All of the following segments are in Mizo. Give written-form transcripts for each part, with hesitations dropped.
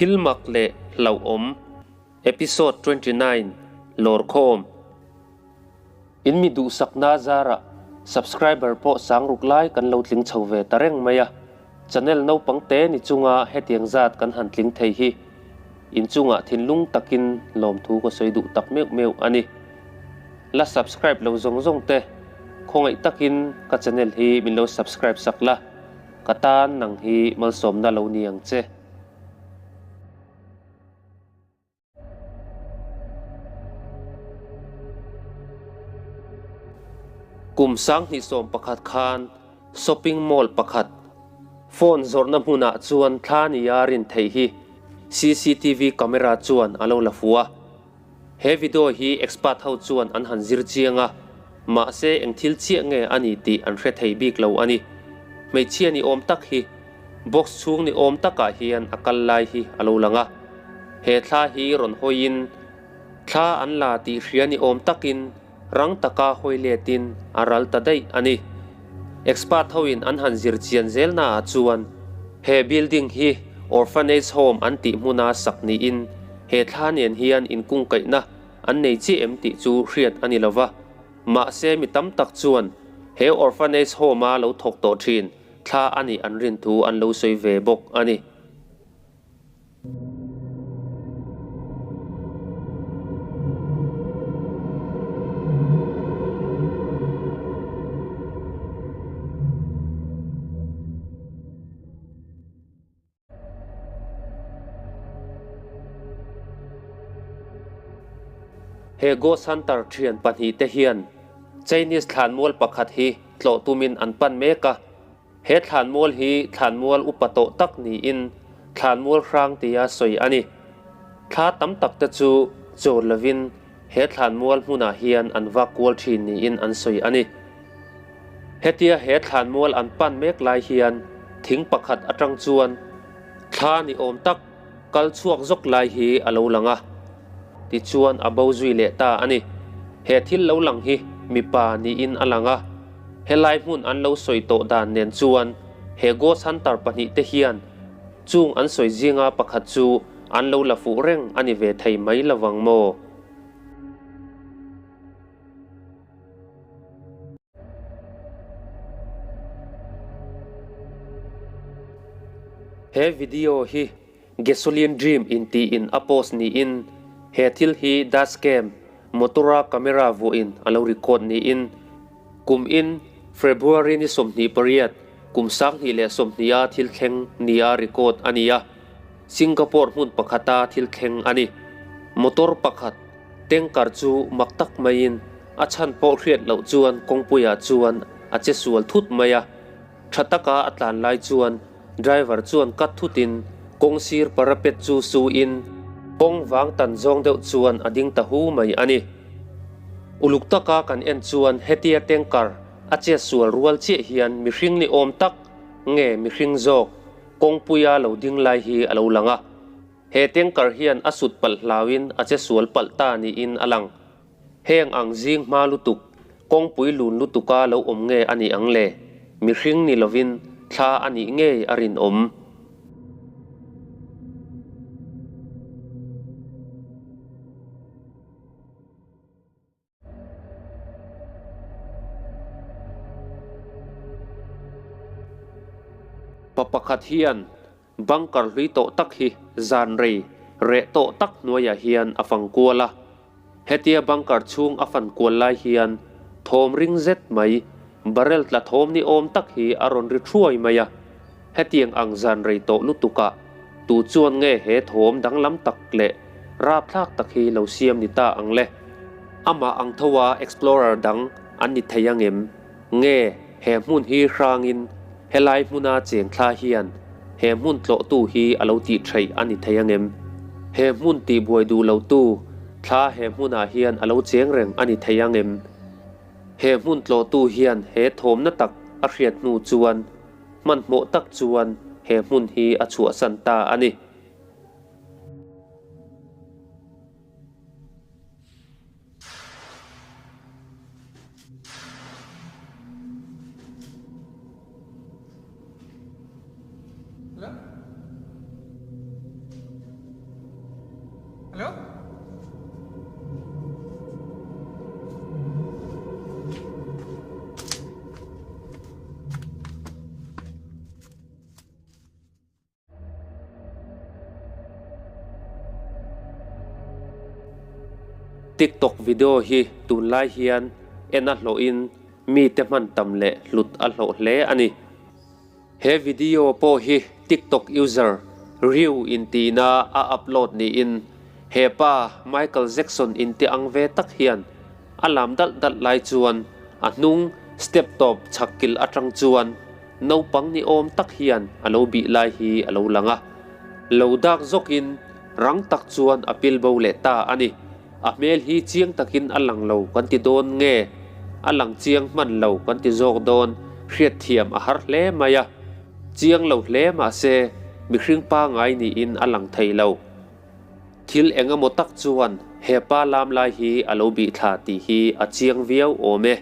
Thil mak leh hlauhawm Episode 29 Lawrkhawm In mi duhsakna zarah subscriber pawh sang ruk lai kan lo tling chho ve ta reng mai a, channel naupang te ni chunga hetiang zat kan han tling thei hi inchungah thinlung takin lawmthu ka sawi duh tak meuh meuh a ni. La subscribe lo zawng zawng te khawngaih takin ka channel hi min lo subscribe sak la. Ka tan nang hi malsawmna lo ni ang che. Kum 2011 khan shopping mall pakhat phone zawrhna hmunah chuan thla nia rin theih hi CCTV camera chuan a lo la fu a. He video hi expert ho chuan an han zir chiang a, mahse eng thil chiah nge a ni tih an hre thei bik lo a ni. Hmeichhia ni awm tak hi box chhung ni awm takah hian a kal lai hi a lo lang a. He thla hi rawn hawiin thla an la tih hria ni awm takin rang taka hawi letin a ral ta daih a ni. Expert hoin an han zir chian zel naah chuan he building hi orphanage home an tih hmuna sak niin he thla nen hian inkungkaihna an nei chiah em tih chu hriat a ni lo va. Mahse mi tam tak chuan he orphanage home-a lo thawk tawh thin thla a nih an rin thu an lo sawi ve bawk a ni. He Ghost Hunter thian pahnihte hian Chinese thlanmual pakhat hi tlawh tumin an pan mek a. He thlanmual hi thlanmual upa tawh tak niin thlanmual hrang tia sawi a ni. Thla tam tak te chu chawl lovin he thlanmual hmunah hian an vak kual thin niin an sawi a ni. Hetia he thlanmual an pan mek lai hian thing pakhat atang chuan thla ni awm tak kal chhuak zawk lai hi a lo lang a, tichuan a bo zui leh ta a ni. He thil lo lang hi mipa niin a lang a, helai hmun an lo sawi tawh dan nen chuan he ghost hunter pahnihte hian chung an sawi zinga pakhat chu an lo la fuh reng a ni ve thei mai lovang maw? He video hi Gasoline Dream intiin a post niin he thil hi dashcam motor-a camera vuahin a lo record niin kum in February ni 28 kum 2020 a thil thleng nia record a ni a, Singapore hmun pakhata thil thleng a ni. Motor pakhat Tanker chu mak tak maiin a chhan pawh hriat loh chuan kawngpuiah chuan a che sual thut mai a. Tha taka a tlan lai chuan driver chuan cut thutin kawng sir parapet chu suin kawng vang tan zawng deuh chuan a ding ta hu mai a ni. Uluk taka kan en chuan hetia tanker a che sual rual chiah hian mihring ni awm tak nge mihring zawk kawngpuia lo ding lai hi a lo lang a. He tanker hian a sut palh hlauin a che sual palh ta niin a lang. Heng ang zing hma lutuk, kawngpui lun lutuka lo awm nge a nih ang le? Mihring ni lovin thla a nih ngei a rinawm. Pa pakhat hian bunker hlui tawh tak hi zan rei reh tawh tak hnuaiah hian a fang kual a. Hetia bunker chhung a fan kual lai hian thawm ring zet mai, barrel tla thawm ni awm tak hi a rawn ri thuai mai a. Hetiang ang zan rei tawh lutukah tu chuan nge he thawm danglam tak leh rapthlak tak hi lo siam ni ta ang le? Amah ang thoa explorer dang an ni thei angem? Nge he hmun hi hrangin helai hmuna cheng thla hian he hmun tlawhtu hi a lo tih theih a ni thei angem? He hmun tihbuai duh lotu thla he hmunah hian a lo cheng reng a ni thei angem? He hmun tlawhtu hian he thawmna tak a hriat hnu chuan Hmanhmawh tak chuan he hmun hi a chhuahsan ta a ni. TikTok video hi tunlai hian en a hlawhin mite hman tam leh hlut a hlawh hle a ni. He video pawh hi TikTok user Ryu intihna a upload niin he pa Michael Jackson inti ang ve tak hian a lam dalh dalh lai chuan a hnung step tawp chhak kil atang chuan Naupang ni awm tak hian a lo bih lai hi a lo lang a, lo dak zawkin rang tak chuan a pil bo leh ta a ni. A hmel hi chiang takin a lang lo kan ti dawn nge? A lang chiang hman lo kan ti zawk dawn hriatthiam a har hle mai a. Chiang lo hle mah se mihring pangai niin a lang thei lo. Thil eng emaw tak chuan he pa lam lai hi a lo bih thla tih hi a chiang viau awm e.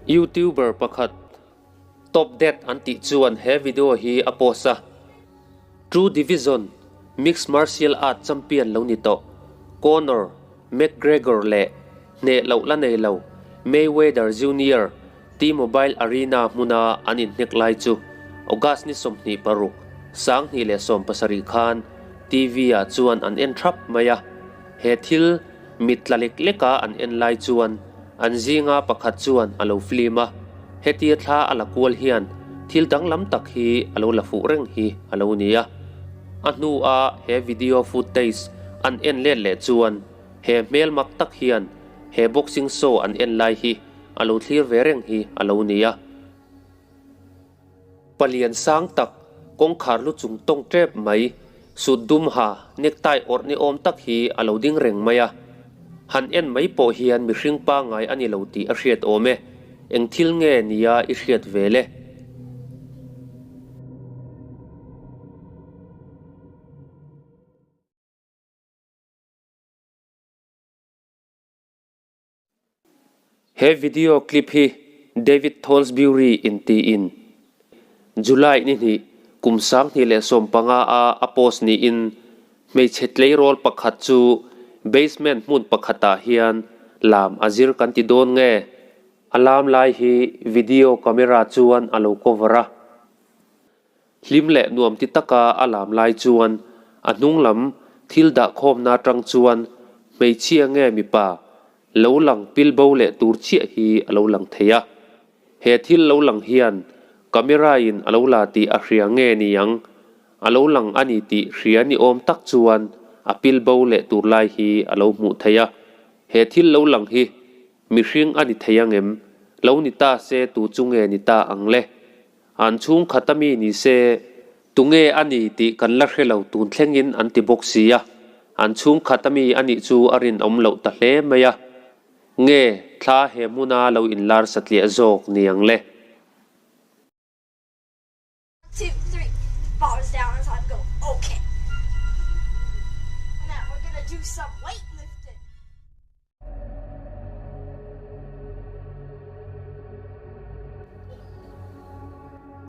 Youtuber pakhat Top Dad an tih chuan he video hi a post a. True Division Mixed Martial Art champion lo ni tawh Conor McGregor leh hneh loh la nei lo Mayweather Junior T-Mobile Arena hmuna an inhnek lai chu August ni 26, 2017 khan TV-ah chuan an en thap mai a. He thil mit tla lek leka an en lai chuan an zinga pakhat chuan a lo film a, hetia thla a la kual hian thil danglam tak hi a lo la fuh reng hi a lo ni a. A hnua he video footage an en let leh chuan he hmel mak tak hian he boxing show an en lai hi a lo thlir ve reng hi a lo ni a. Palian sang tak, kawngkhar lu chung tawng tep mai, sut dum ha, necktie awrh ni awm tak hi a lo ding reng mai a. Han en mai pawh hian mihring pangngai a ni lo tih a hriat awm e. Eng thil nge nia i hriat ve le? He video clip hi David Thornsbury intiin July ni hnih kum 2015 a a post niin hmeichhe tleirawl pakhat chu basement hmun pakhatah hian lam a zir kan ti dawn nge? A lam lai hi video camera chuan a lo cover a. Hlim leh nuam ti taka a lam lai chuan a hnung lam thil dahkhawmna atang chuan hmeichhia nge mipa lo lang pil bo leh tur chiah hi a lo lang thei a. He thil lo lang hian camera in a lo la tih a hria nge niang a lo lang a ni tih hria ni awm tak chuan a pil bo leh tur lai hi a lo hmuh thei a. He thil lo lang hi mihring a ni thei angem? Lo ni ta se tu chu nge ni ta ang le? An chhung khat a mi ni se, tunge a ni tih kan la hre lo tun thlengin an ti bawk si a, an chhung khat a mi a nih chu a rinawm loh ta hle mai a. Nge thla he hmuna lo inlar satliah zawk ni ang le?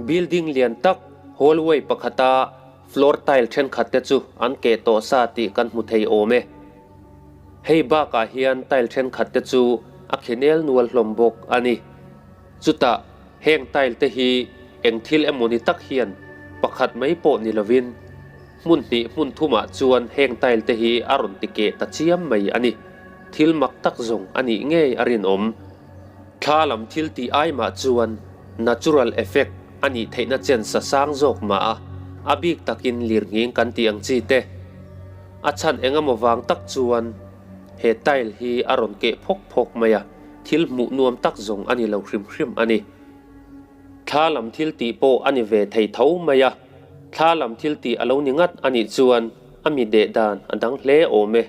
Building lian tak hallway pakhata floor tile thenkhat te chu an keh tawh sa tih kan hmu thei awm e. Hei bakah hian tile thenkhat te chu a khenel nual hlawm bawk a ni. Chutah heng tile te hi eng thil emawni tak hian pakhat mai pawh ni lovin Hmun hnih hmun thumah chuan heng tile te hi a rawn ti keh ta chiam mai a ni. Thil mak tak zawng a nih ngei a rinawm. Thla lam thil tih ai mah chuan natural effect a nih theihna chen sa sang zawk mah a, a bik takin lirnghing kan tih ang chi te. A chhan engemaw vang tak chuan he tile hi a rawn keh phawk phawk mai a, thil hmuh nuam tak zawng a ni lo hrim hrim a ni. Thla lam thil tih pawh a ni ve thei tho mai a, thla lam thil tih a lo ni ngat a nih chuan a mi deh dan a dang hle awm e.